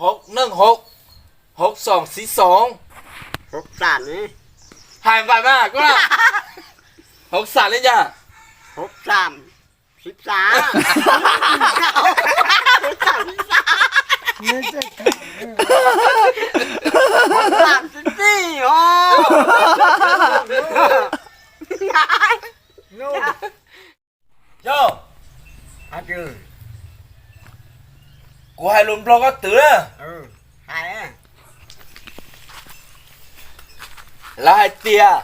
hauv neej hauv, hauv xoom xiv xoom. Hais npaim mas koj na. Hauv xam li cas? Yog, kuv hais lus Nplog koj twv na. Lawv hais tias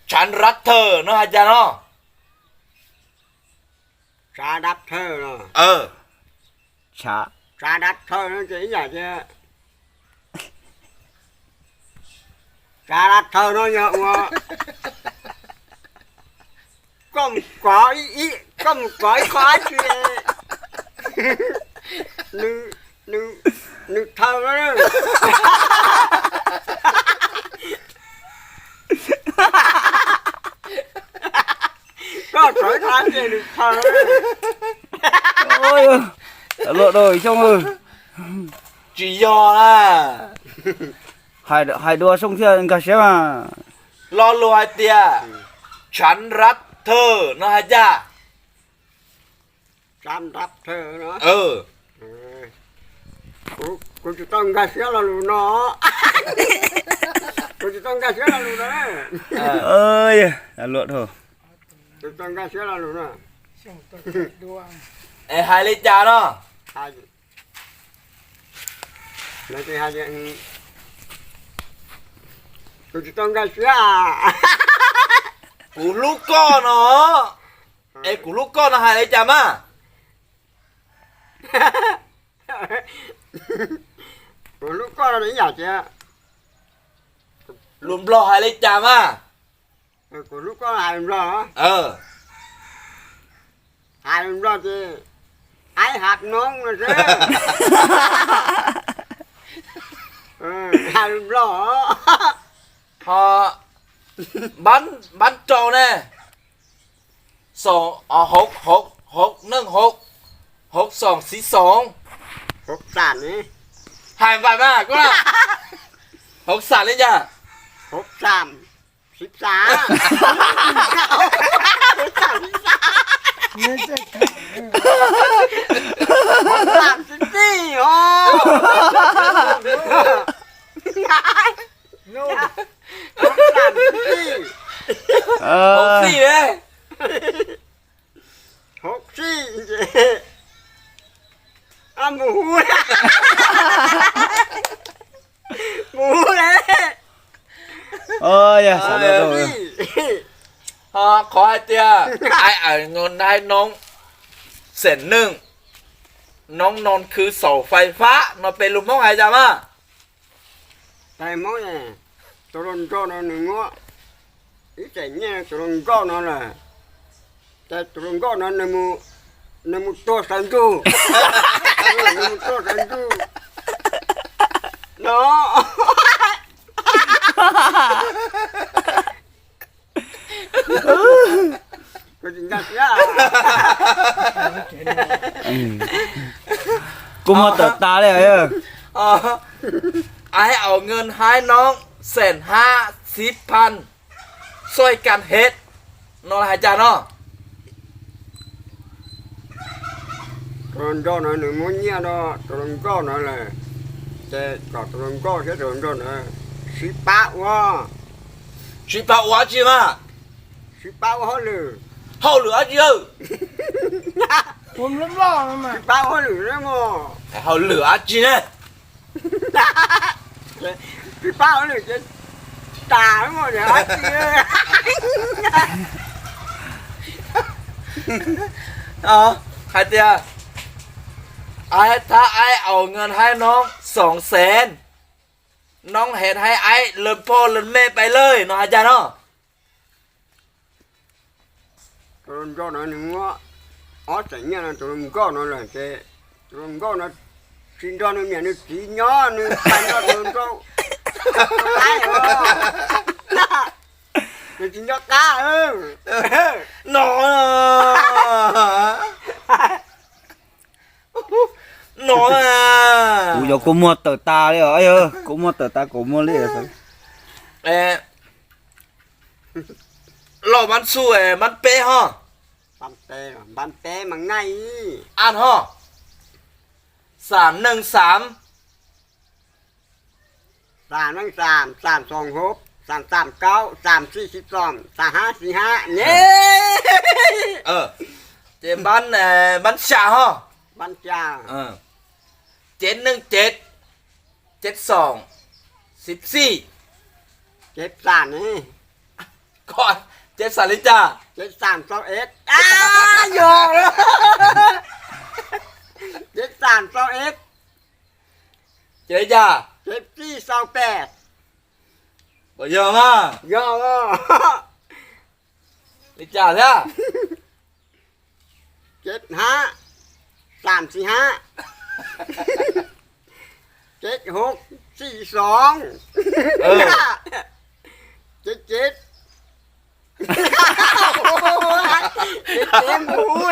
tshav nrab thawj no hais cas no? Tshav nrab thawj no, tshav nrab thawj no ces ib yam tias, tshav nrab thawj no yog ua koj mus kov ib, koj mus kov ib qho dab tsi, nws, nws thawj no. Koj txawm ib qho dab tsi nws thawj. Luaj rau Xyooj. Tsis yog na. Hais dua Xyooj thiaj nkag siab mas. Lo lus hais tias tshav nrab thawj no hais cas? Tshav nrab thawj no, kuv tsis tau nkag siab lo lus no. Kuv tsis tau nkag siab lo lus no. Luaj dhau. Tsis tau nkag siab lo lus no. Es hais li cas no? Kuv tsis tau nkag siab. Kuv hlub koj no, es kuv hlub koj no hais li cas mas? Kuv hlub koj no ib yam tias, lus Nplog hais li cas mas? Kuv hlub koj hais Nplog, hais Nplog ces aib hav noob no xwb. Hais Nplog. Ho npab rau ne, xoom, hauv, hauv neej hauv, hauv xoom xiv xoom. Hais npaim mas koj na. Hauv xam li cas? Hauv xij ne. Hauv xij ces, mus hu, mus hu le. Qhov hais tias aib awm nws haib noob, xeem neej, noob noog khwv xaum fais fab no pes lus Hmoob hais cas mas? Pes Hmoob, tus hluas nraug no nws muab ib txem nyiaj tus hluas nkauj no lawm, ces tus hluas nkauj no nws mus tuag saum ntuj, nws mus tuag saum ntuj no. Kuv tsis nkag siab. Kuv muab tawm tas li. Aib awm nws haib noob, xeem hab xiv phan, xoij kas het no hais cas no? Tus hluas nraug no nws muab nyiaj rau tus hluas nkauj no lawm, ces kom tus hluas nkauj thiab tus hluas nraug no sib pab ua, sib pab ua dab tsi mas? Sib pab ua hauj lwm. Hauj lwm dab tsi? Sib pab ua hauj lwm na mog. Hauj lwm dab tsi ne? Sib pab ua hauj lwm ces tas mog, dab tsi? Hais tias aib thab aib awm nws haib noob xoom xees, noob het haib aib lawv phoj lawv mej pais lawm no hais cas no? Tus hluas nraug no nws muab ob txem nyiaj no tus hluas nkauj no lawm ces tus hluas nkauj no tsis nrog nws niam nws txiv nyob, nws pais nrog tus hluas nraug laib os. Nws tsis nco qab no. Kuv yuav kua muag tawm tas li os, kua muag tawm tas kaum muag li. Los mas xu mas peb ho. Ab ho. Xam neeg xam. Xam neeg xam, xam xoom hop, xam xam kaub, xam xij xib xoom, xam hab xib hab ne. Ces npab xya ho. Npab xya. Cev neeg cev, cev xoom, xib xij. Cev xam ne. Cev xam li cas? Cev xam xau ev. Yog. Cev xam xau ev. Cev li cas? Cev xij xau pem. Puas yog mas? Yog. Li cas thiab? Cev hab, xam xij hab. Cev hop, xij xoom. Cev cev. Cev cev npuv.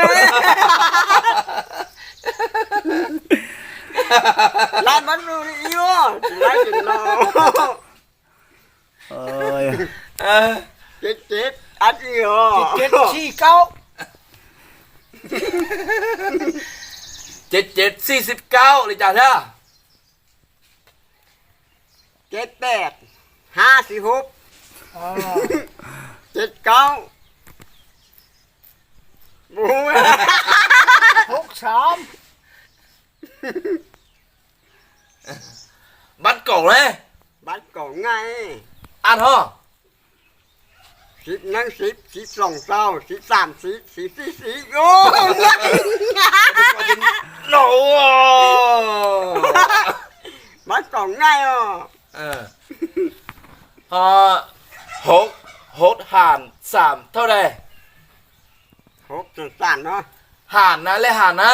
Lawv npab lus li ib, tsis lawv tsis no. Cev cev, ab tsi os. Cev cev xij kaub. Cev cev xij xib kaub li cas thiab? Cev pem, hab xib hub. Cev kaub. Hub xam. Npab kaum ne? Npab kaum nqaij. Ab ho. Xib neeb xib, xib xoom xau, xib xam xib, xib xij xib. No. Npab kaum nqaij os. Ho, hauv, hauv ham xam thauj dais. Ham na, lej ham na.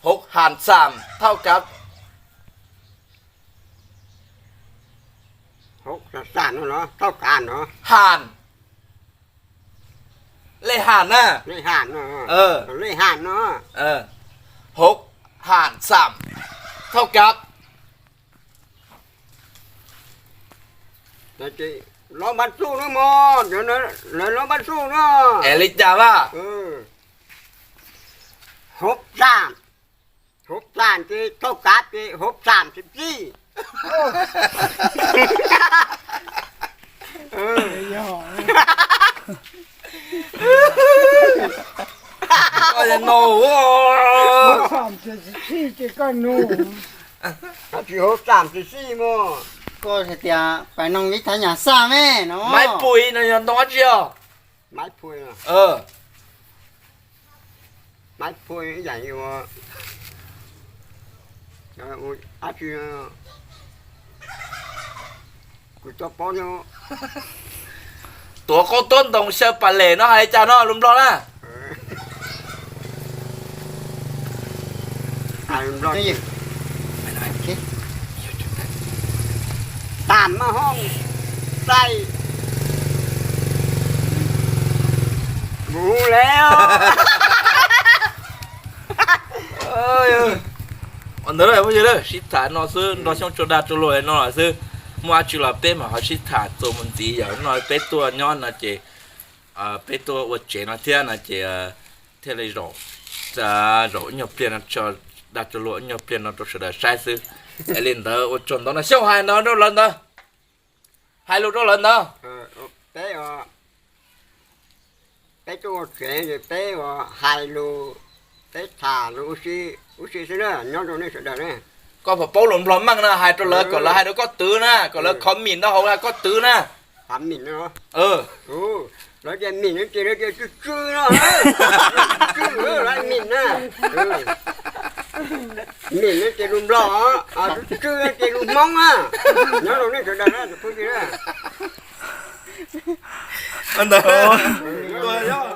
Hauv ham xam thauj kav. Ham, lej ham na. Hauv ham xam thauj kav. Los npab xuj na mog, lawv los npab xuj na. Es li cas vaj? Hauv xam, hauv xam ces thauj kav ces hauv xam xib xij. Tsis hauv xam xib xij mog. Koj hais tias pais noog ib thaj nyaj xaj me no. Maiv pui no yog ntoo dab tsi os? Maiv pui, maiv pui ib yam li ua dab tsi, kuv tsis paub. Tuav qaub tuab ntoo xyaw pas les no hais li cas no lus Nplog na? Tam maj hoob xaij mus le. Ua ntawd phooj ywg, sib tham no xwb, nrog Xyoob tso dag tso luag no xwb. Muaj dab tsi los peb mam ho sib tham txuas mus ntxiv. Yog no peb tuaj nyob no ces peb tuaj ua tsev no thiab no ces thiaj li zaum, zaum ib nyuag pliag no tso dag tso luag ib nyuag pliag no rau sawv daws saib xwb. Es li ntawd ua tsaug ntau no Xyoob hais ntawd rau lawv ntawd, hais lus rau lawv ntawd. Peb tuaj ua tsev ces peb ua hais lus, peb tham lus ua si xwb na, nyob rau nej sawv daws ne. Koj puas paub lus Nplog meej no hais rau lawv kom lawv hais rau koj twv na, kom lawv comment rau hauv koj twv na. Lawv tias mim no ces lawv tias tsw tsw no, tsw tsw lawv mim na. Mim no ces lus Nplog, tsw tsw no ces lus Hmoob na. Nyob rau nej sawv daws na, tus phooj ywg na. Ntawd, yog